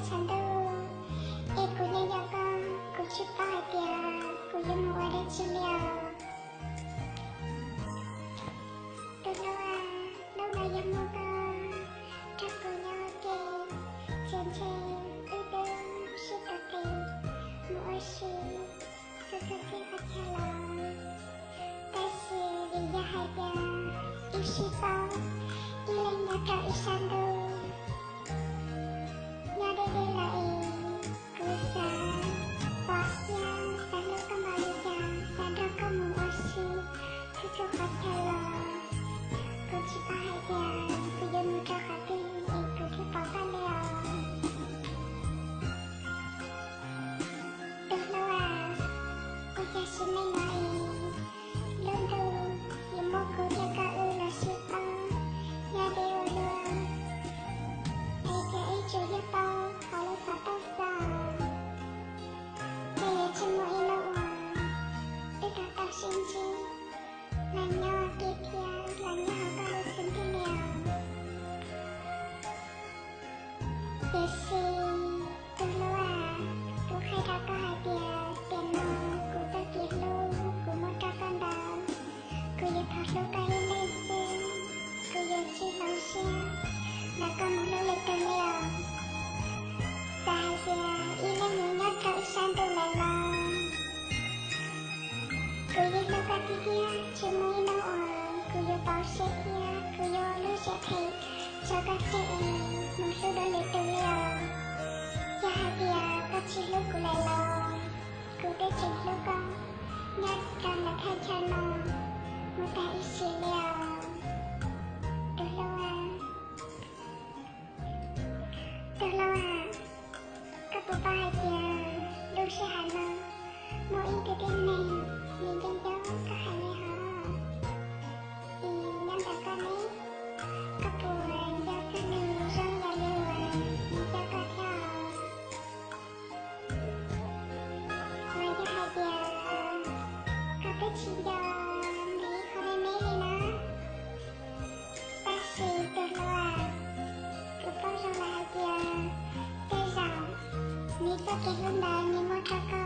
tshav ntuj, es kuv nyob nyob koj, kuv tsis paub hais tias kuv yuav mus ua dab tsi li os. Tus hlub a, hnub no yog muaj koj nrog kuv nyob ua ke, ces ntshe wb twb sib tau tes mus ua si txhua txhua txhia qhov chaw los. Tab sis vim yog hais tias wb sib paub, ib leeg nyob rau ib sab ntuj, nyob deb deb lawm es kuv xav pom thiab xav hlub koj npaum li cas, xav nrog koj mus ua si txhua txhua qhov chaw los kuv tsis paub hais tias kuv yuav mus rau qhov twg es kuv thiaj pom koj li os. Tus hlub a, ua cas sim neej no es lub ntuj yuav muab kuv thiab koj wb los sib paub nyob deb ua luaj, es cas wb tsuas yog paub hauv lub xov tooj xwb, ces yuav tsis muaj ib hnub uas wb tau tau sib ntsib los nyob ua ke thiab los nyob hauv koj lub xwb ntiag li os. Tiam sis tus hlub a, kuv qhia rau koj hais tias tiam no kuv txoj kev hlub kuv muab rau koj ntawd, kuv yuav thov hlub koj ib leeg xwb, kuv yuav tsis hloov siab nrog koj mus hlub leej twg li os. Txawm hais tias ib leeg yuav nyob rau ib sab ntuj lawm los kuv yeej hlub koj tiag tiag, tsis muaj ib hnub uas kuv yuav pauv siab thiab kuv yuav ua lub siab phem rau koj tseg es mus hlub dua leej twg li os. Yog hais tias koj tsis hlub kuv lawm los kuv twb tseem hlub koj nyob rau ntawm thaj chaw no mus tag ib sim li os. Tus hlub a, tus hlub a, koj puas paub hais tias lub sij hawm no muaj ib tug tib neeg nws nco nco koj heev li hos, es nyob ntawm koj ne, koj puas nco txog nws zoo yam li uas nws nco koj thiab? Los yog hais tias koj twb tsis nco nws ib qho me me li na? Tab sis tus hlub a, kuv paub zoo lawm hais tias tej zaum nws txoj kev hlub ntawd nws muaj rau koj